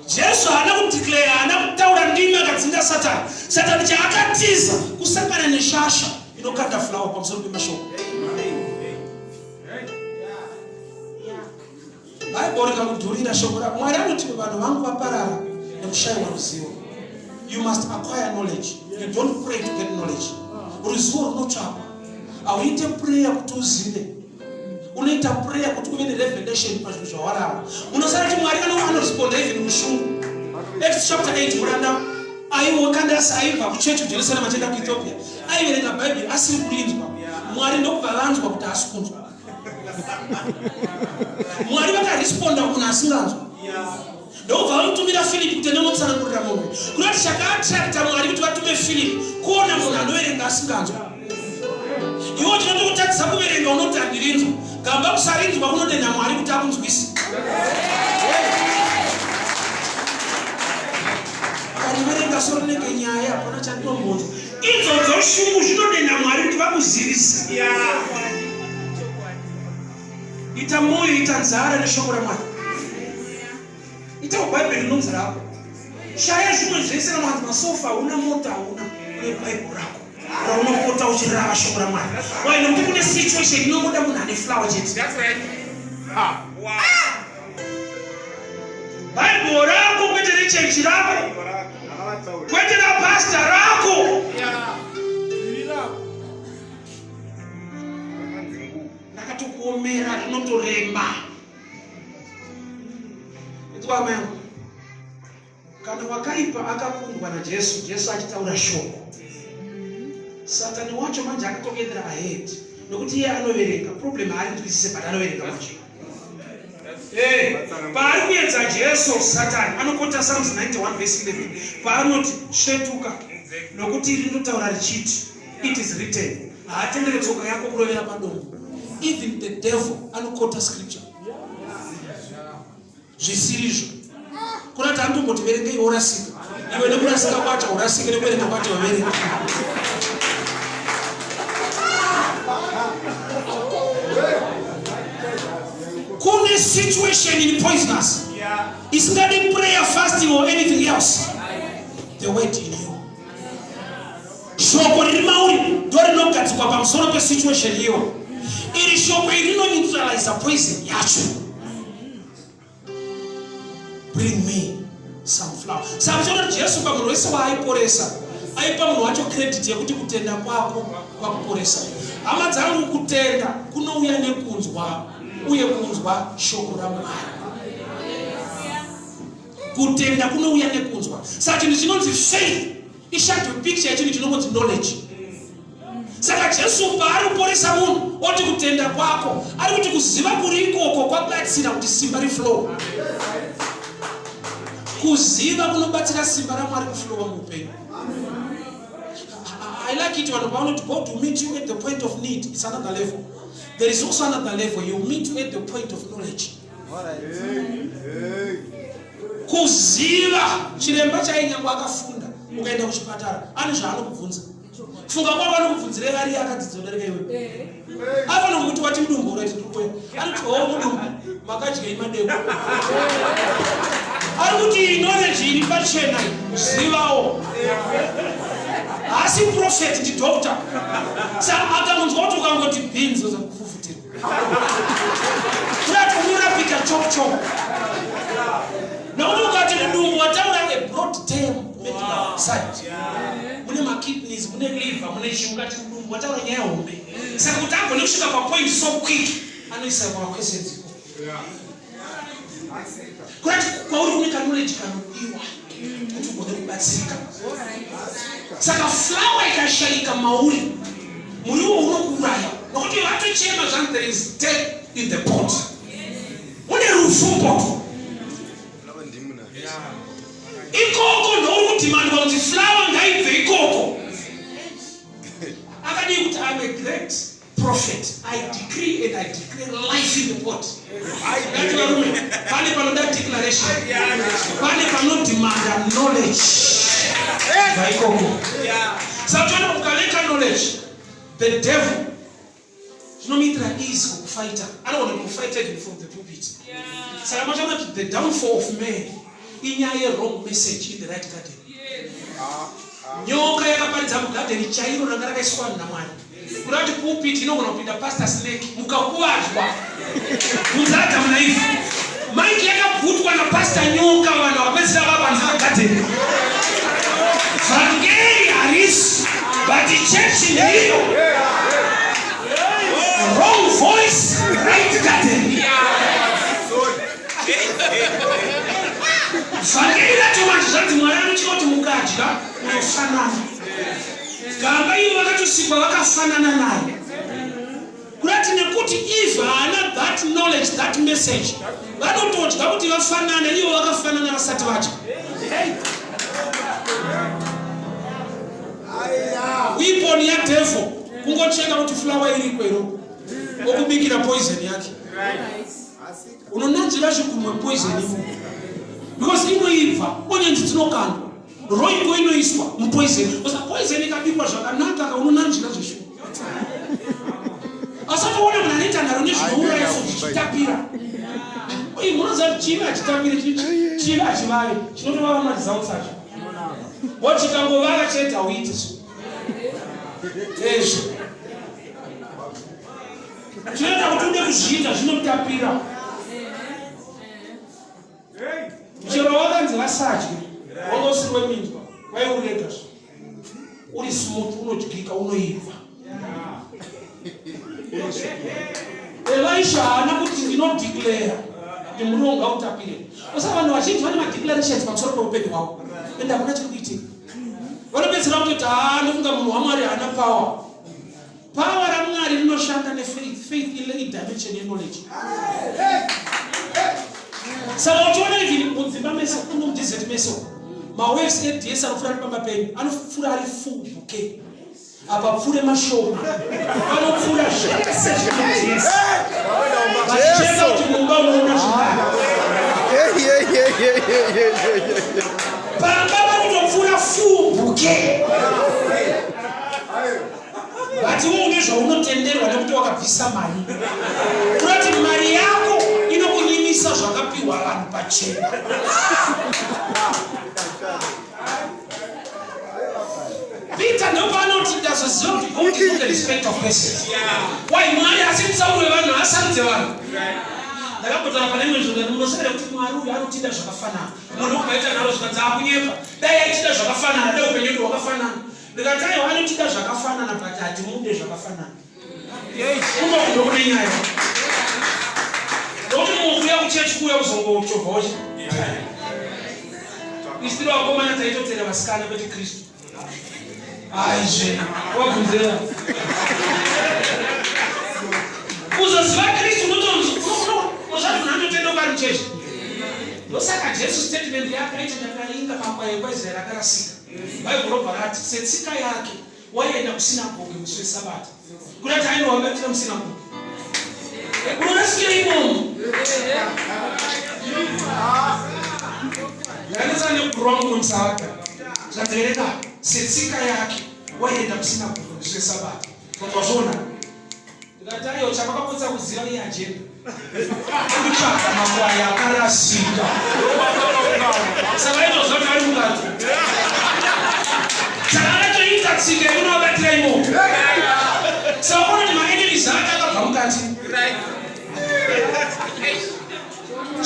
Jesu haana kudeclare, haana kutaura ndimi akadzinga Satani. Satani chaakatiza kusangana neshasha inokanda flower pamusoro pemashoko. Bible rikakudhurira shoko ra Mwari anoti vanhu vangu vaparara nekushayiwa ruzivo. You must acquire knowledge. You don't pray to get knowledge. Ruzivo runotsvakwa. Hauite prayer kuti uzive. Unoita prayer kuti uve nerevelation pazvinhu zvawarava. Unosara kuti Mwari anoresponda even mushungu. Acts chapter 8 muranda aiwa Kandasi aibva kuchechi kuJerusarema achienda kuEthiopia. Aiverenga Bhaibheri asiri kurinzwa. Mwari ndokubva vanzwa kuti haasi kunzwa. Mwari vakaresponda kumunhu asinganzwa. Ndokubva vamutumira Philip kuti ende unotsanangurira munhu. Kunoti chakaattracta Mwari kuti vatume Philip kuona munhu anoverenga asinganzwa. Iwe chinotokutadzisa kuverenga unoti handirinzwa. Gamba kusarinzwa kunodenha Mwari kuti akunzwise. Akariverenga so rinenge nyaya hapana chandinombonzwa. Idzodzo shungu zvinodenha Mwari kuti vakuzivise. Ita moyo, ita nzara neshoko raMwari. Ita bhaibheri rinonzi rako. Shaya zvimwe zvese kana hanzi masofa hauna mota hauna une bhaibheri rako raunopota uchirava shoko raMwari. Why? Nekuti kune situation inongoda munhu ane flower chete. That's right. Ha. Wow. Bhaibheri rako kwete rechechi rako. Kwete rapastor rako. Yeah. Ndakatokuomera rinotorema. Inzwa amai angu. Kana wakaipa akakundwa naJesu, Jesu achitaura shoko. Satani wacho manje akatokuendera ahead nokuti iye anoverenga. Problem haarinzwisise but anoverenga manje. Hey, paari kuedza Jesu Satani anokota Psalms 91 verse 11 paanoti svetuka nokuti rinotaura richiti it is written haatendere tsoka yako kurovera padombo even the devil anokota scripture zvisirizvo kurati anotomboti verengei worasika iwe nekurasika kwacho urasike nekuverenga kwacho waverenga kune situation in poisonous isingadi prayer fasting or anything else the word in you Shoko riri mauri ndorinogadzikwa pamusoro pesituation iyo. Iri shoko iri rinoneutraliza poison yacho. Bring me some flour. Saka muchiona kuti Jesu pamunhu wese waaiporesa aipa munhu wacho credit yekuti kutenda kwako kwakuporesa. Hama dzangu, kutenda kunouya nekunzwa uye kunzwa shoko raMwari. Kutenda kunouya nekunzwa. Saka chinhu chinonzi faith ishadow picture yechinhu chinongonzi knowledge. Saka Jesu paari kuporesa munhu oti kutenda kwako, ari kuti kuziva kuri ikoko kwabatsira kuti simba riflow. Kuziva kunobatsira simba raMwari kuflowa muupenyu. I like it vanhu pavanoti God will meet you at the point of need. It's another level. There is also another level. He will meet you at the point of knowledge. Kuziva chiremba chainyangwe akafunda ukaenda kuchipatara ane zvaanokubvunza. Funga kwako anokubvunzire vari akadzidza kudarika iwe. Afanira kuti wati mudumbu uraiti ndikuya. Anoti ho mudumbu makadyei madeko. Ari kuti knowledge iri pachena zivawo. Haasi prophet ndi doctor. Saka akangonzwa kuti ukangoti beans ozakufufutirwa. Kurati unorapika chop chop. Nokuti ukati mudumbu wataura a broad term medical side. Mune makidneys, mune liver, mune chii ukati mudumbu wataura nyaya hombe. Saka kuti agone kusvika papoint so quick anoisa maquestions iko. Kurati kwauri kune knowledge kanodiwa kuti ugone kubatsirika. Saka flower ikashaika mauri muriwo unokuuraya nokuti vatochema zvanzi there is death in the pot. Mune rufu mupoto. Ikoko ndouri kudhimandwa kuti flower ngaibve ikoko. Akadii kuti I'm a great prophet I decree and I declare life in the pot. Ngati varume, pane panoda declaration, pane panodemanda knowledge vaikoko. Saka toona ukaleka knowledge, the devil zvinomuitira easy kukufaita, anogona kukufaita even from the pulpit. Saka machaona kuti the downfall of man inyaya ye-wrong message in the right garden. Nyoka yakaparidza mugadheni chairo ranga rakaiswa vanhu naMwari. Kuda kuti pulpit inogona kupinda pastor snake mukakuvadzwa. Kunzi Adamu naEve. Mike yakabvutwa napastor nyoka vanhu vakapedzisira vapanze pagadheni. Ndiro wrong voice, right garden. Vhangeri racho manje zvanzi Mwari anotya kuti mukadya munofanana. Gamba ivo vakatosikwa vakafanana naye. Kurati nekuti Eve haana that knowledge, that message, vanotodya kuti vafanane, ivo vakafanana vasati vadya. Weapon yadevil kungocheka kuti flower iriko iro okubikira poison yake. Unonanzvira zvigunwe poison imo because inoibva onyanzi dzinokandwa roiko inoiswa mupoison osa poison ikabikwa zvakanaka ka unonanzvira zveshuwa asi atoona munhu anoita nharo nezvinouraya so zvichitapira uye munoziva kuti chivi hachitapiri chivi hachivavi chinotovava maresults acho wo chikangovava chete hauiti so ezvo chinoita kuti ude kuzviita zvinotapira Chero wakanzi vasadye wanga usiri weminzwa waiurega zve uri smooth unodyika unoibva. Elisha haana kuti ndinodeclare kuti muriwo ngautapire. Usa vanhu vazhinji vane madeclarations pamusoro peupenyu hwavo ende hakuna chiri kuitika. Vanopedzisira kutoti haa ndofunga munhu waMwari haana power. Power raMwari rinoshanda nefaith. Faith ile idimension yeknowledge. Saka uchiona even mudzimba mese kuno mudesert mese mawaves eds anopfuura ari pamba penyu anopfuura ari full bouquet apa pfuure mashoma anopfuura zvese zvinods vachicheka kuti mumba unoona zvingana pamba vanotopfuura full bouquet But iwe une zvaunotenderwa nekuti wakabvisa mari. Kurati mari yako inokunyimisa zvakapiwa vanhu pachena. Peter ndopaanoti ndazoziva kuti God is not a respect of persons. Why Mwari asi mutsauro wevanhu asarudze vanhu. Ndakambotaura pane imwe nzvimbo ndati munoziva here kuti Mwari uyu anotida zvakafanana. Munhu ukaita nharo zvikanzi akunyepa. Dai aitida zvakafanana, dai upenyu hwedu hwakafanana. Ndikati aiwa anotida zvakafanana but hatimude zvakafanana. Kumba kundo kune nyaya. Ndokuti munhu kuuya kuchechi kuuya kuzongochovhawo chi. Isu tiri vakomana taitotera vasikana kwete Kristu. Aizve wabvunzera. Kuzoziva Kristu unotonzwa munhu anotenda ukari muchechi. Ndosaka Jesu statement yake aiti ndakaringa makwai ekwaIsraeri akarasika. Bhaibheri robva rati setsika yake waienda kusinagoge musi wesabata. Kuda kuti ainowabatira musinagoge. Unorasikira imomo. Ndakanetsana nekubhuru wangu wemusabata. Zvanzereka setsika yake waienda kusinagoge musi wesabata. Wazviona? Ndikati aiwa chamakapotsa kuziva iagenda kutsvaga makwai akarasika. Saka aitoziva kuti ari mukadzi. Saka akatoita tsika yekunovabatira imomo. Saka unoona kuti maenemies ake akabva mukati.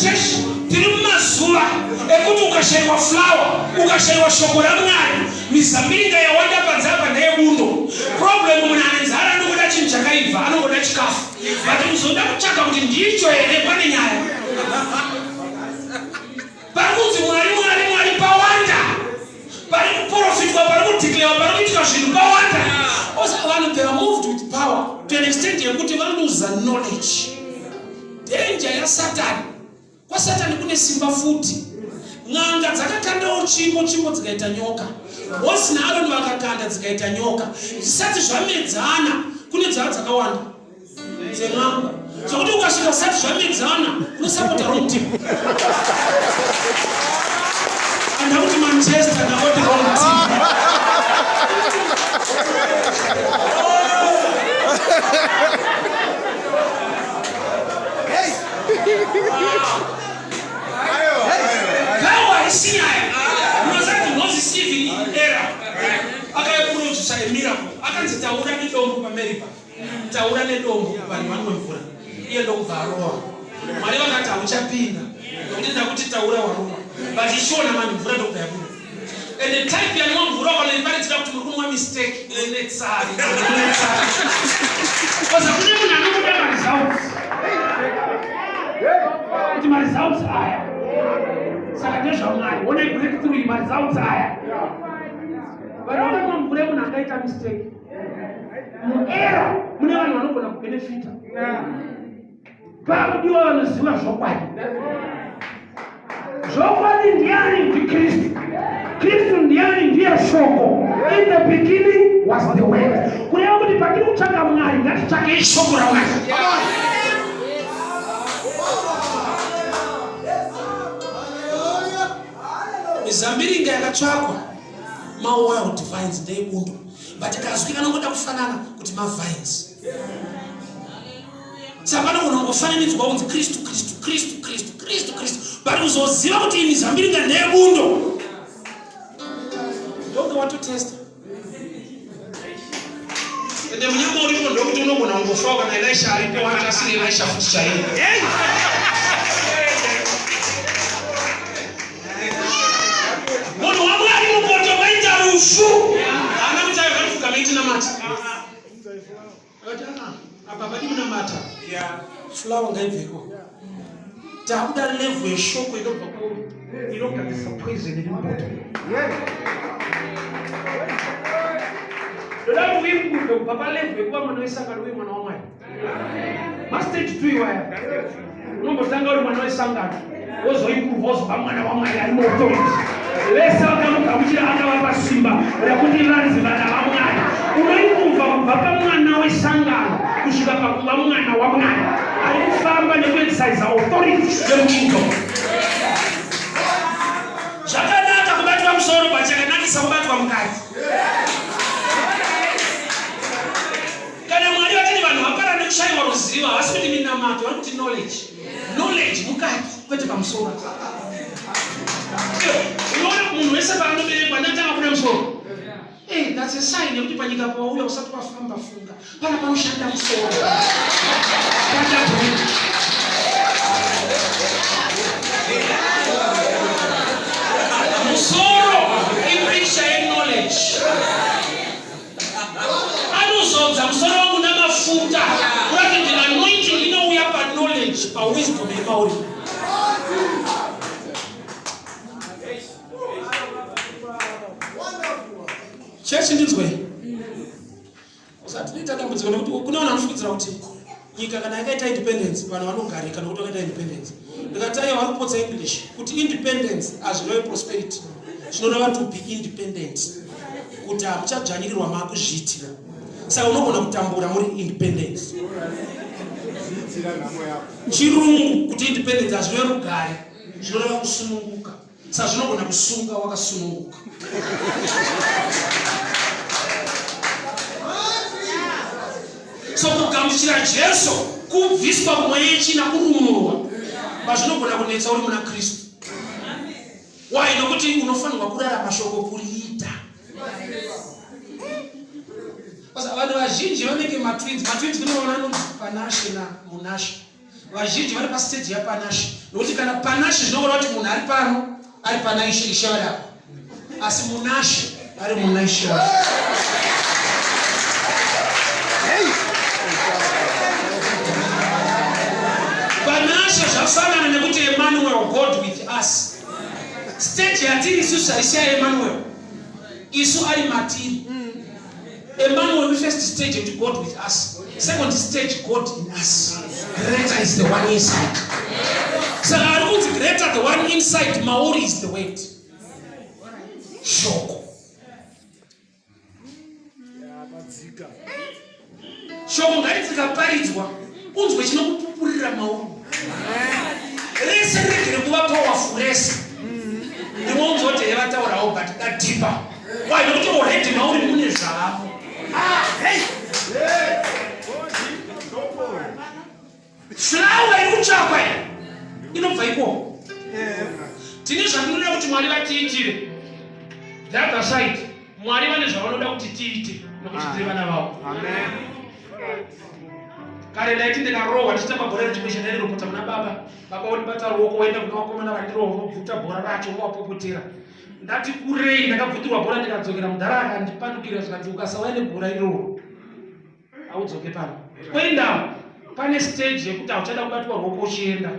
Chechi, tiri mumazuva ekuti ukashaiwa flower, ukashaiwa shoko raMwari, mizambiringa yawanda panze apa ndeyebundo. Problem munhu ane nzara anongoda chinhu chakaibva, anongoda chikafu. But muzoda kutsvaga kuti ndicho here pane nyaya. Pari kunzi Mwari, Mwari, Mwari pawanda. Pari kuprofitwa, pari kudeclare, pari kuitika zvinhu pawanda. Also vanhu they are moved with power to an extent yekuti vanoza knowledge. Danger yaSatani. KwaSatani kune simba futi. N'anga dzakakandawo tsvimbo, tsvimbo dzikaita nyoka. Mosi naAroni vakakanda dzikaita nyoka. Zvisati zvamedzana, kune dzava dzakawanda dzen'anga. Zvekuti ukasvika zvisati zvamedzana, unosapota wrong team. Anda kuti Manchester ndangoti wrong team. Gawa haisi nyaya. Munoziva kuti Moses even error akaiprodusa a miracle. Akanzi taura nedombo paMeriba. Taura nedombo vanhu vanwe mvura. Iye ndokubva arowa. Mwari vakati hauchapinda. Nokuti ndakuti taura warova. But ichiona mani mvura ndokubva yabuda. Ende type yanwa mvura ukanoiparidzira kuti muri kunwa mistake, unetsari. Because kune munhu anokuda maresults. Kuti maresults aya. Saka ndezvaMwari. One breakthrough maresults aya. Vanhu vakanwa mvura yemunhu akaita mistake. Muera mune vanhu vanogona kubenefita. Pakudiwa vanoziva zvokwadi. Zvokwadi ndiani? NdiKristu. Kristu ndiani? Ndiye Shoko. In the beginning was the word. Kureva kuti patiri kutsvaka Mwari, ngatitsvakei Shoko raMwari. Mizambiringa yakatsvakwa mawild vines ndeyebundo but kazwi kanongoda kufanana kuti mavines saka panogona kungofananidzwa kunzi kristu kristu kristu kristu kristu kristu but kuzoziva kuti ini zambiringa ndeyebundo ndonge watotesta ende munyama uripo ndokuti unogona kungofawo kana elisha aripo wacho asiri elisha futi chaiye. Munhu waMwari mupoto maita rufu haana kuti aiva kufugama itinamata. Ah, apa padi kunamata. Flower ngaibveko. Takuda level yeshoko inobva kwauri inogadzirisa poison iri mupoto. Ndoda kuti uimprove kubva palevel yekuva mwana wesangano uye mwana waMwari. Mastage two iwaya. Unombotanga uri mwana wesangano wozoimprove wozova mwana waMwari ari muauthority. Vese vakamugamuchira akavapa simba rekuti vanzi vana vaMwari. Unoimprova kubva pamwana wesangano kusvika pakuva mwana waMwari ari kufamba nekuexercise authority yemukingdom. Zvakanaka kubatwa musoro but chakanakisa kubatwa mukati. Kana Mwari vachiti vanhu vapara nekushaiwa ruzivo, havasi kuti minamato, vari kuti knowledge. Knowledge mukati, kwete pamusoro. Unoona munhu wese paanoberekwa ndatanga kuda musoro. Hey, that's a sign yekuti panyika pawauya usati wafamba funga. Pana panoshanda musoro. Panda brain. Musoro ipicture yeknowledge. Anozodza musoro wangu namafuta kuratidza anointing inouya paknowledge, pawisdom iri mauri. Chechi ndinzwe. Usatinoita dambudziko nekuti kune vanhu vanofungidzira kuti nyika kana yakaita independence vanhu vanogarika nokuti vakaita independence. Ndikati aiwa vari kupotsa English kuti independence hazvireve prosperity. Zvinoreva to be independent. Kuti hamuchadzvanyirirwa maakuzviitira. Saka unogona kutambura muri independence. Chirungu kuti independence hazvireve rugare. Zvinoreva kusununguka. Saka zvinogona kusunga wakasununguka. So kugamuchira Jesu kubviswa kumweya yechina kurumurwa pazvinogona kunetsa uri muna Kristu. Why? Nokuti unofanirwa kurarama shoko kuriita. Vanhu vazhinji vanenge matwins. Matwins kune vana vanonzi Panashe naMunashe. Vazhinji vari pastage yaPanashe nokuti kana Panashe zvinoreva kuti munhu ari pano ari pana Ishe, Ishe vari apa, asi Munashe ari muna Ishe wacho. Panashe zvafanana nekuti Emmanuel, God with us. Stage yatiri isusu haisi yaEmmanuel, isu ari matiri. Emmanuel first stage yekuti God with us, second stage God in us. Greater is the one inside. Saka ari kunzi greater the one inside mauri is the word. Shoko. Shoko ngariti rikaparidzwa unzwe chinokupupurira mauri. Rese riregere kuva powerful rese. Rimwe unzwa kuti vataurawo but da deeper. Why? Nokuti already mauri mune zvavo. Flower iri kutsvakwa iyi inobva ikoko. Tine zvatinoda kuti Mwari vatiitire. The other side, Mwari vane zvavanoda kuti tiite nokuti tiri vana vavo. Kare ndaiti ndikarohwa ndichitamba bhora rechimesha ndairopota kuna baba. Baba vondibata ruoko voenda kuna vakomana vandirohwa vobvuta bhora racho vovapopotera. Ndati kurei ndakabvutirwa bhora ndikadzokera mudhara akandipandukira zvikanzi ukasauya nebhora iroro haudzoke pano. Kuenda pane stage yekuti hauchada kubatwa ruoko uchienda.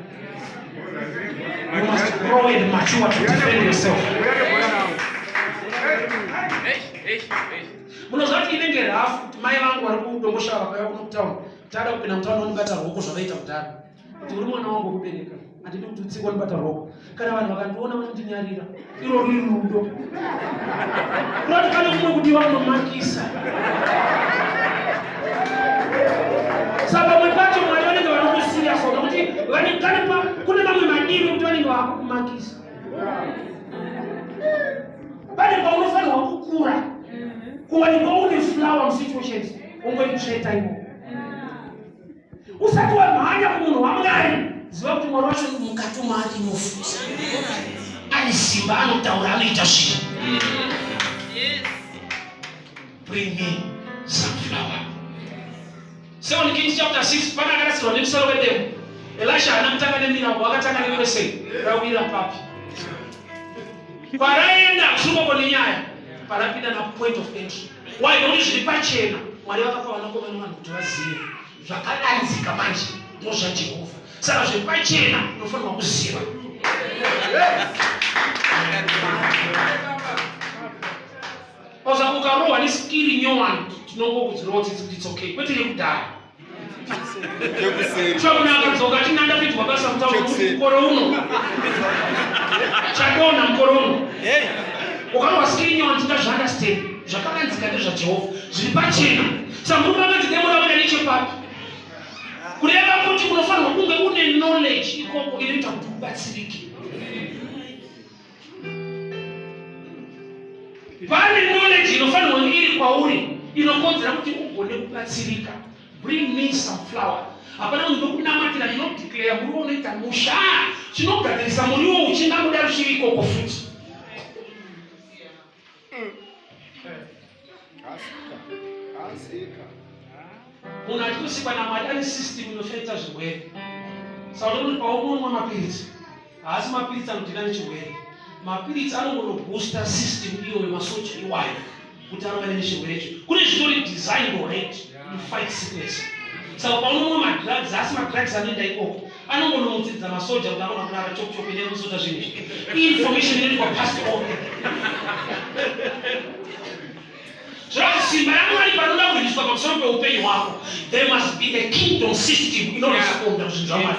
You must grow and mature to defend yourself. Munoziva kuti inenge rafu kuti mai vangu vari kudomboshava vakauya kuno kutown tada kupinda mutown vanobata ruoko zvavaita kudhara kuti uri mwana wangu wekubereka handidi kuti utsikwa ndibata ruoko kana vanhu vakandiona vanondinyarira iro ruri rudo kurati pane kumwe kudiwa kunomakisa saka pamwe pacho mwari vanenge vanokusiya so nokuti kune mamwe madiro ekuti vanenge vakukumakisa pane paunofanirwa kukura kuwanikwa une flower musituations ungoitsveta imo usati wamhanya kumunhu wamwari ziva kuti mwari wacho mukati umaari inofuza ane simba anotaura anoita zvinhu. Bring me some flour. Second Kings chapter 6 pana akarasirwa nemusoro wedemo. Elisha haana kutanga nemirambo akatanga nekwese rawira papi. Kwaraenda kusiri nenyaya parapinda na point of entry. Why? Nokuti zviri pachena. Mwari vakapa vanakomana vanhu kuti vazive zvakadanzika manje ndozvaJehovha. Saka zviri pachena unofanirwa kuziva. Oza ukarohwa nesikiri nyowani tinongokudzirawo tsitsi kuti it's okay kwete yekudhaya. Chamunhu akadzoka achiti ndapinzwa basa mutauro mukore uno. Chadonha mukore uno. Ukarohwa sikiri nyowani tingazviunderstand. Zvakavanzika ndezvaJehovha zviri pachena. Saka murume akanzi demo rabuda nechepapi? Kureva kuti unofanirwa kunge une knowledge ikoko inoita kuti ubatsirike. Pane knowledge inofanirwa kunge iri kwauri inokonzera kuti ugone kubatsirika. Bring me some flour. Hapana munhu ndokunamatira ndinodeclare muriwo unoita musha. Chinogadzirisa muriwo uchingabuda ruchiri ikoko futi. Munhu achitosikwa naMwari ane system inofekta zvirwere. Saka unoona kuti paunomwa mapiritsi haasi mapiritsi anodhila nechirwere. Mapiritsi anongonobooster system iyoyo masoja iwayo kuti arovane nechirwere icho. Kune zvitori designed already to fight sickness. Saka paunomwa madrugs haasi madrugs anoenda ikoko. Anongonomutsiridza masoja kuti anogona kurara chop chop ine kusota zvinhu izvi. Information inoitwa passed on. Zvoreva simba raMwari panoda kurwiswa pamusoro peupenyu hwako, there must be a kingdom system inoresponda kuzvinhu zvaMwari.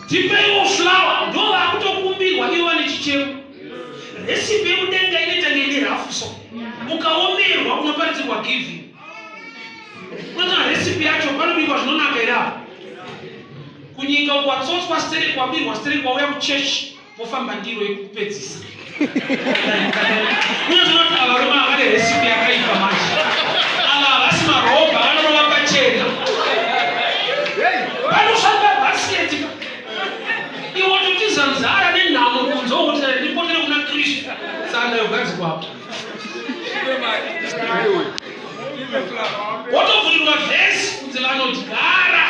Tipeiwo flower, ndo vakutokumbirwa ivo vane chichemo. Recipe yekudenga inoita ngeine rafu so. Ukaomerwa unoparidzirwa giving. Unotora recipe yacho panobikwa zvinonaka here apa? Kunyika uko watsotswa stereki wabirwa stereki wauya kuchechi vofamba ndiro yekupedzisa. Unozoona kuti ava varume ava vane recipe yakaipa manje. Ava havasi marobha vanorova pachena. Vanofamba basket. Iwe wototiza nzara nenhamo kunze wokuti ndipotere kuna Kristu. Saka ndayogadzikwa apo. Wotovhurirwa vhesi kunzi vanodyara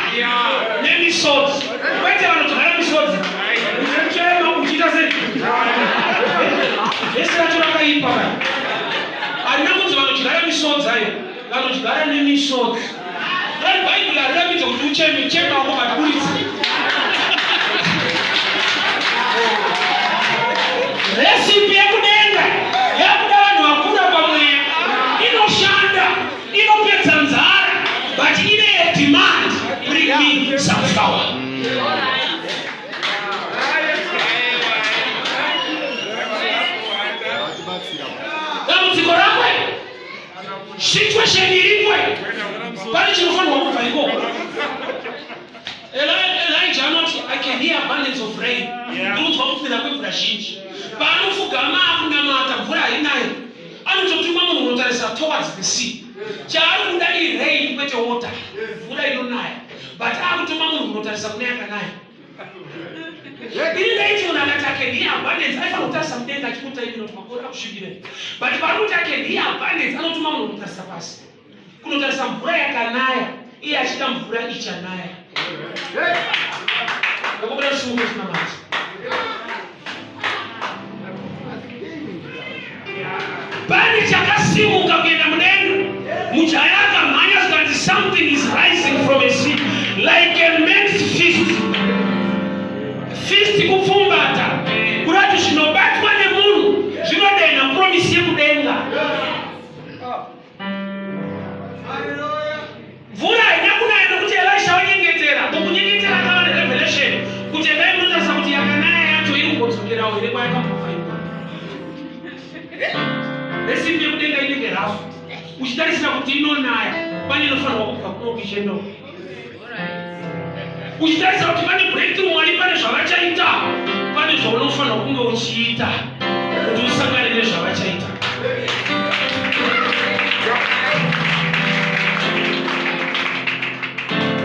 nemisodzi kwete vanodyara misodzi uchachema uchiita sei vhesi racho rakaipa harina kunzi vanodyara misodzi ayo vanodyara nemisodzi dai bhaibheri harirambidze kuti ucheme chema wako but buritsa resipi yekudenga yakuda vanhu vakura pamweya inoshanda inopedza nzara but ine a demand bring me some flour dambudziko rako Situation iripo pane chinofanirwa kubva ikoko. Elijah anoti I can hear abundance of rain. Ndinonzwa kupfira kwemvura zhinji. Paanopfugama akunamata mvura hainayo. Anototumwa munhu unotarisa towards the sea. Chaari kuda irain kwete water. Mvura inonaya. But akutuma munhu unotarisa kune yakanaya. Ini ndaiti munhu akati I can hear abundance, aifanira kutarisa mudenga achikuta imi noti makore akusvibire. But pari kuti I can hear abundance, anotuma munhu kutarisa pasi, kunotarisa mvura yakanaya, iye achida mvura ichanaya. Ndakumbira simuke chinamata. Pane chakasimuka kuenda mudenga. Mujaya akamhanya zvikanzi something is rising from a sea like a man's fist. Fist kupfumbata. Kurati zvinobatwa nemunhu zvinodenha promise yekudenga. Mvura haina kunaya nokuti Elisha wanyengetera. Mukunyengetera akava nerevelation kuti endai munotarisa kuti yakanaya yacho iri kumbodzokerawo here kwayakambobva iwe. Resipi yekudenga inenge rafu uchitarisira kuti inonaya pane inofanirwa kubva kuno kuichiendawo uchitarisa kuti pane breakthrough Mwari pane zvavachaita, pane zvaunofanirwa kunge uchiita kuti usangane nezvavachaita.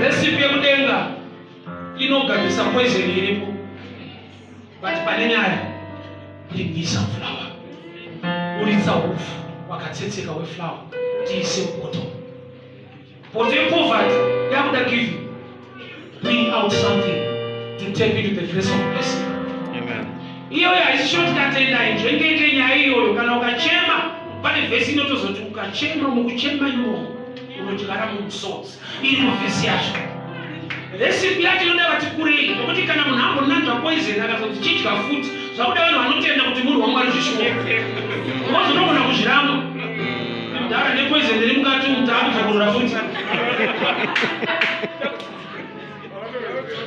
Resipi yekudenga inogadzirisa poison iripo, but pane nyaya, bring me some flour, uritsa hupfu wakatsetseka weflour tiise mupoto. Poto yepoverty yakuda giving. Bring out something to take you to the place of blessing. Amen. Iyoyo haisi shortcut, enda inzvengeke nyaya iyoyo. Kana ukachema, pane vhesi inotozoti ukachema, mukuchema imomo unodyara mumusodzi. Iri muvhesi yacho. Recipe yacho inoda vati kurei, nokuti kana munhu ambonanzva poison akazoti chidya futi, zvakuda vanhu vanotenda kuti munhu waMwari zvishuwa. Because unogona kuzviramba. Mudhara, nepoison iri mukati umu, taakudzokorora futi.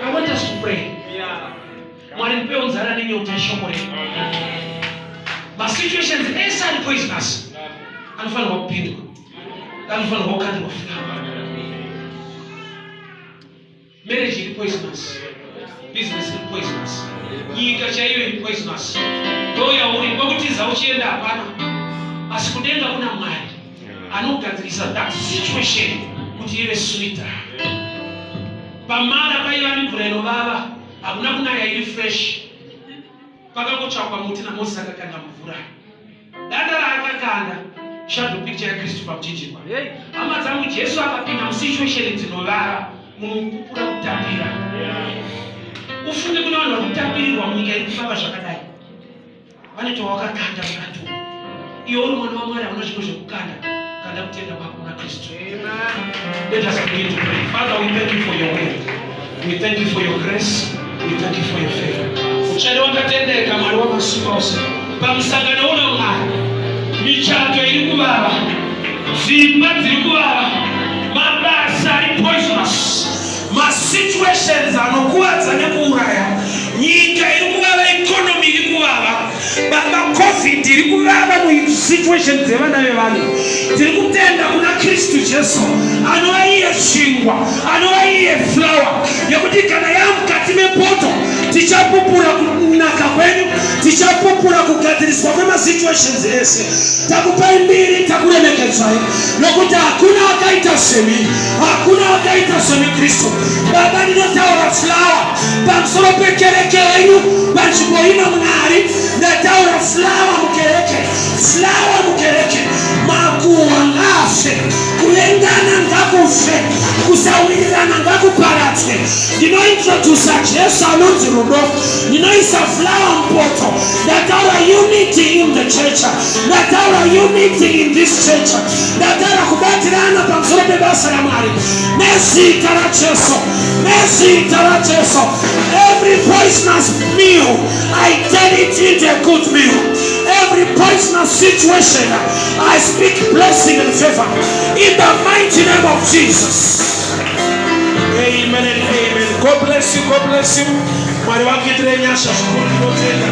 I want us to pray. Mwari, ndipewo nzara nenyota yeshoko renyu. Masituations ese ari poisonous anofanirwa kupindwa, anofanirwa kukandirwa flour. Marriage iri poisonous, business iri poisonous, nyika chaiyo iri poisonous. Ndo yauri kwekutiza uchienda hapana, asi kudenga kuna Mwari anogadzirisa that situation kuti ive sweeter. PaMara paiva nemvura inovava, hakuna kunaya iri fresh. Pakangotsvakwa muti naMozisi, akakanda mvura. Danda raakakanda, shadow picture yaKristu pamuchinjikwa. Hama dzangu, Jesu akapinda musituation dzinovava, munopupura kutapira. Ufunge kune vanhu vari kutapirirwa munyika iri kufamba zvakadai, vanoita wakakanda mukati umu. Iwe uri mwana waMwari, hauna zvimwe zvekukanda, kanda kutenda kwako kuna Kristu. Let us begin to pray. Father, we thank you for your word, we thank you for your grace, we thank you for your favor. Uchare wakatendeka, Mwari wamasimba ose, pamusangano uno, Mwari, michato iri kuvava, dzimba dziri kuvava, mabasa ari poisonous, masituations anokuvadza nekuuraya, nyika iri kuvava, economy iri kuvava. Baba, COVID iri kuvava musituation dzevana vevanhu. Tiri kutenda kuna Kristu Jesu anova iye chingwa, anova iye flour yekuti kana yamukati mepoto tichapupura kunaka kwenyu, tichapupura kugadziriswa kwemasituations ese. Takupai mbiri, takuremekedzai, nokuti hakuna akaita semi, hakuna akaita semi, Kristu. Baba, ndinotaura flour pamusoro pekereke yenyu panzvimbo ino. Mwari, ndataura flour mukereke, flour mukereke. Makuhwa ngaafe, kuvengana ngakufe, kusawirirana ngakuparadzwe. Ndinointrodusa Jesu anonzi rudo, ndinoisa flour mupoto. Ndataura unity in the church, ndataura unity in this church, ndataura kubatirana pamusoro pebasa raMwari nezita raJesu, nezita raJesu. Every poisonous meal, I turn it into a good meal. Every poisonous situation, I speak blessing and favor in the mighty name of Jesus. Amen and amen. God bless you, God bless you. Mwari vakuitire nyasha zvikuru. Ndinotenda.